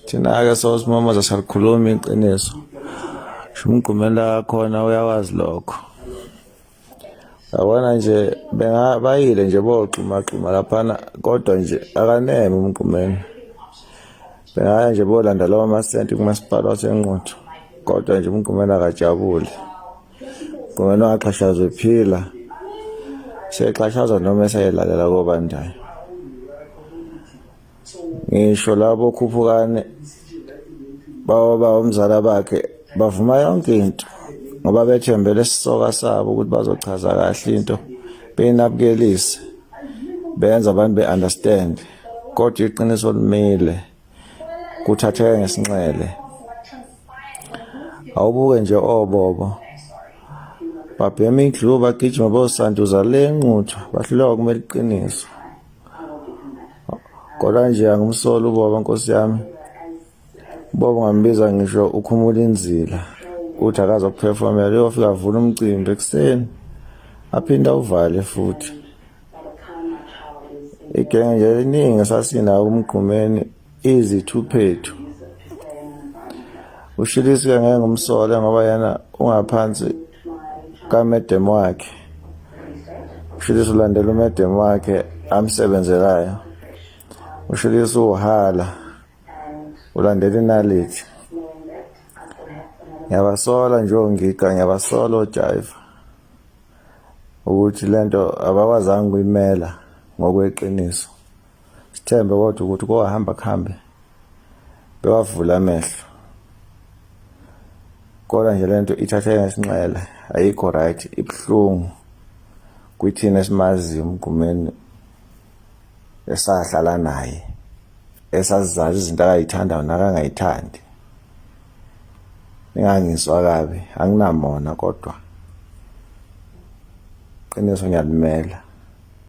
Thina-ke sosimomoza salikhuluma iqiniso. Umgqumela khona uyawazi lokho. Yabona nje bengabayile nje boxhumaxhuma laphana kodwa nje akaneme umgqumeni. Bengaya nje bolanda lawo amasenti kumasipala waseNquthu kodwa nje umgqumeni akajabuli. Umgqumeni waxhashazwa ephila. Sexhashazwa noma eseyilalela kobandayo. Ngisho labo khuphukane bawoba umzala bakhe bavuma yonke into ngoba bethembele isisoka sabo ukuthi bazochaza kahle into beyinabukelise benza abantu be-understand kodwa iqiniso limile kuthatheka ngesinxele awubuke nje obobo babhema iglu bagijima bosanduza le nquthu bahluleka kumele iqiniso Kodwa nje angimsoli ubaba nkosi yami. Ubaba ungambiza ngisho ukhumula inzila uthi akazokuphefomela uyofika avule umcimbi ekuseni aphinde awuvale futhi. Igenge nje eliningi esasinawo umgqumeni izithuphethu. Ushilisi-ke ngeke ngimsole ngoba yena ungaphansi kamedem wakhe. Ushilisi ulandela umedem wakhe amsebenzelayo. Ushilisi uhala ulandela inalithi. Ngiyabasola nje ongiga, ngiyabasola ojayiva ukuthi lento abakwazanga ukuyimela ngokweqiniso. Sithembe kodwa ukuthi kohamba kuhambe bewavula amehlo. Kodwa nje lento ithatheke ngesinxele ayikho right ibuhlungu kwithina esimaziyo uMgqumeni esahlala naye esazizazi izinto akayithandayo nakangayithandi. Ningangizwa kabi anginamona kodwa qiniso ngiyalimela.